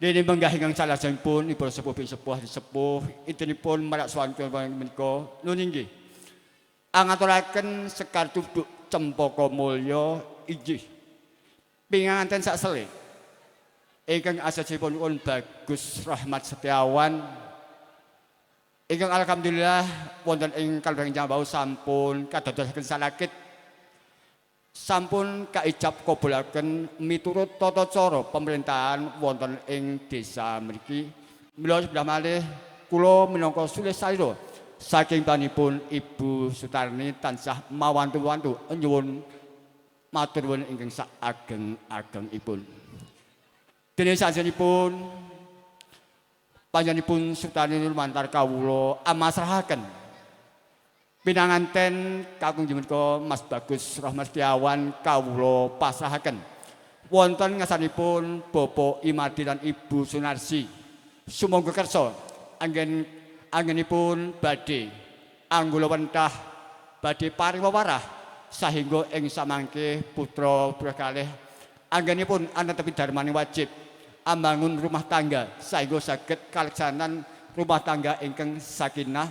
Dene menggah ingkang salajengipun ibu sepuh sepuh sepuh intinipun marak swanten menika nun inggih. Angaturaken sekar tuduk cempaka mulya inggih. Pinganten sak sele. Ingkang asasipun pun Bagus Rahmat Setiawan. Ingkang alhamdulillah wonten ing kalurahan Jambau sampun kadadosaken salakit, sampun kaijab kabulaken miturut tata cara pemerintahan wonten ing desa mriki. Mila sebelah malih kula minangka sulih salira saking panipun Ibu Sutarni tansah mawantu-wantu nyuwun matur nuwun ingkang sak ageng-agengipun. Dene sajenipun panjenenganipun Sutarni lumantar kawula amasrahaken pinanganten kakung menika Mas Bagus Rahmat Setiawan, kawula pasrahaken wonten ngarsanipun Bapak Imadi lan Ibu Sunarsi. Sumangga kersa anggen anggenipun badhe anggula wentah, badhe paring wewarah sahingga ing samangke putra putra kalih anggenipun anetepi dharmane wajib ambangun rumah tangga sahingga saged kaleksanan rumah tangga ingkang sakinah,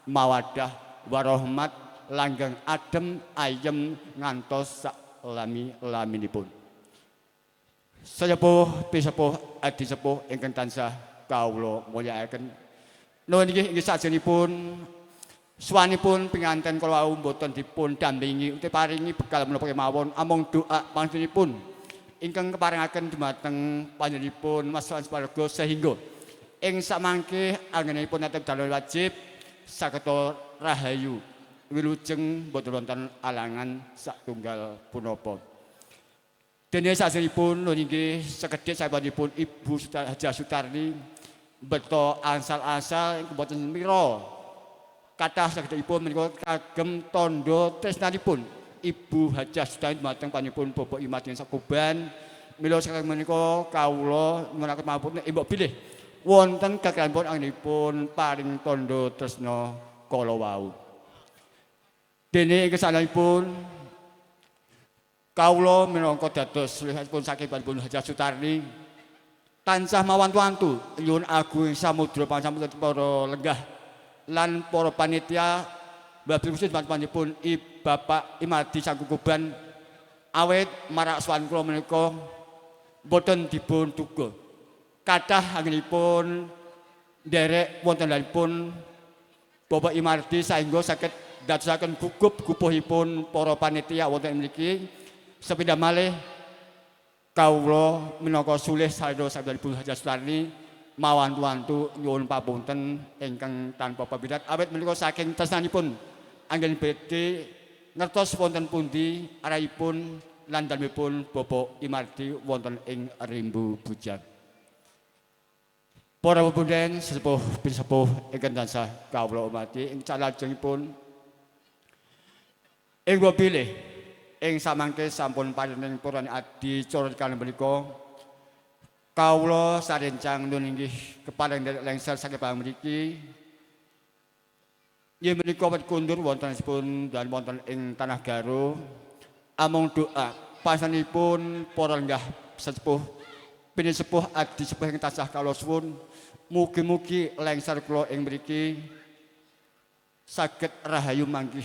mawadah, warohmat, langgeng, adem ayem ngantos sak lami-laminipun. Sesepuh, pisepuh, adi sepuh ingkang tansah kawula mulyakaken. Nuwun inggih inggih sajenipun swanipun pinganten kala wau mboten dipun dampingi utawi paringi bekal menapa kemawon, amung doa panjenenganipun ingkang keparengaken dumateng panjenenganipun Mas Warga sehingga ing samangke anggenipun tetep dalan wajib saged rahayu wilujeng, boten wonten alangan satunggal punapa. Dene sajenipun nun inggih sekedhik sapanipun Ibu Hajah Sutarni beto asal-asal boten mira kathah sakedhikipun menika kagem tandha tresnanipun Ibu Hajah Sutarni dumateng panjenenganipun Bapak Imadin Sakuban. Mila saking menika kawula nyuwunaken pangapunten mbok bilih wonten kekranipun anggenipun paring tandha tresna kala wau. Dene ing kesanipun kawula minangka dados lihipun saking panjenengan Hajah Sutarni tansah mawantu-wantu nyuwun agung samudra pansamudra para lenggah lan para panitia, wabil khusus panjenenganipun Bapak Imadi Sangkukuban, awit marak sowan kula menika boten dipun duga kathah anggenipun nderek wonten dalipun Bapak Imardi saengga saged ndadosaken gugup gupuhipun para panitia wonten mriki. Sepindah malih kawula minangka sulih salira saking Hajah Sutarni mawantu-wantu nyuwun papunten ingkang tanpa pabirat, awit menika saking tresnanipun anggen badhe ngertos wonten pundi arahipun lan dalemipun Bapak Imardi wonten ing Rimbu Bujang. Para pepunden sesepuh pinisepuh ingkang tansah kawula hormati, ing salajengipun ing bilih ing samangke sampun paring purane adicara kaliyan menika kawula sarencang nun inggih kepareng nderek lengser saking mriki, inggih menika wit kundur wontenipun dan wonten ing Tanah Garo. Amung doa pasanipun para lenggah sesepuh pinisepuh adi sepuh ing tansah kawula suwun, mugi-mugi lengser kula ing mriki saged rahayu manggih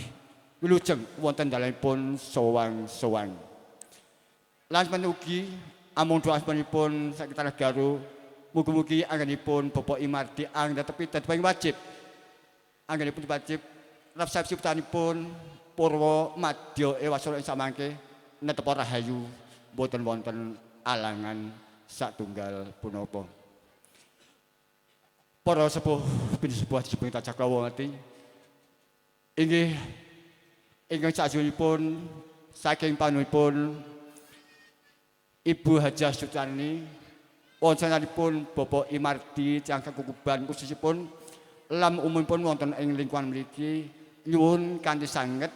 wilujeng wonten dalemipun sowang-sowang. Lan ugi amung doa pun saking Tanah Garo, mugi-mugi anggenipun Bapak Imardi anggen tetepi wajib. Anggenipun wajib resepsi putanipun Purwa Madya Ewasara ing samangke netepa rahayu, boten wonten alangan satunggal punapa. Para sepuh pinisepuh sepuh tansah kawula ngerti. Inggih ingkang sajroning saking panjenenganipun Ibu Hajah Sutarni wontenipun Bapak Imardi Cangkang Kukuban khususipun lam umumipun wonten ing lingkungan mriki, nyuwun kanthi sanget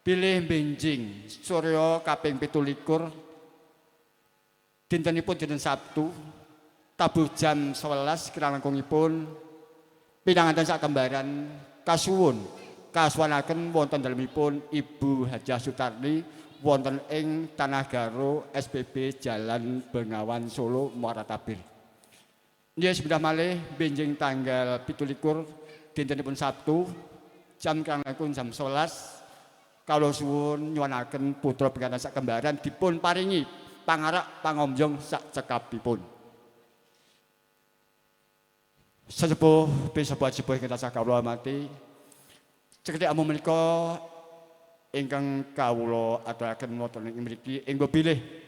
bilih benjing surya kaping 17, dintenipun dinten Sabtu, tabuh jam 11 kirang langkungipun, pinanganten sak kembaran kasuwun kasuwanaken wonten dalemipun Ibu Hajah Sutarni wonten ing Tanah Garo SPB Jalan Bengawan Solo, Muara Tabir. Nggih, sepindah malih benjing tanggal 27 dintenipun Sabtu jam kang langkung jam 11 kawula suwun nyuwunaken putra penganten sak kembaran dipun paringi pangarak pangombyong sak cekapipun. Sesepuh pisepuh sepuh ingkang tansah kawula hormati. Sekedhik amung menika ingkang kawula aturaken wonten ing mriki, ing bilih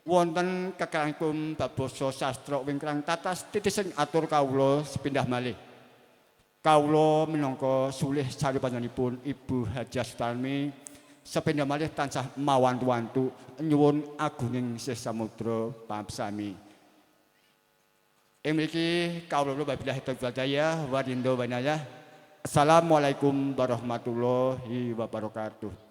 wonten kekerangipun bab basa sastra wingkrang tatas titising atur kawula sepindah malih. Kawula minangka sulih sarupanipun Ibu Hajah Sutarmi sepindah malih tansah mawantu-wantu nyuwun agunging sih samudra pamsami. Ing mriki kawula wabillahi taufiq wal hidayah wa ridho wa inayah. Assalamualaikum warahmatullahi wabarakatuh.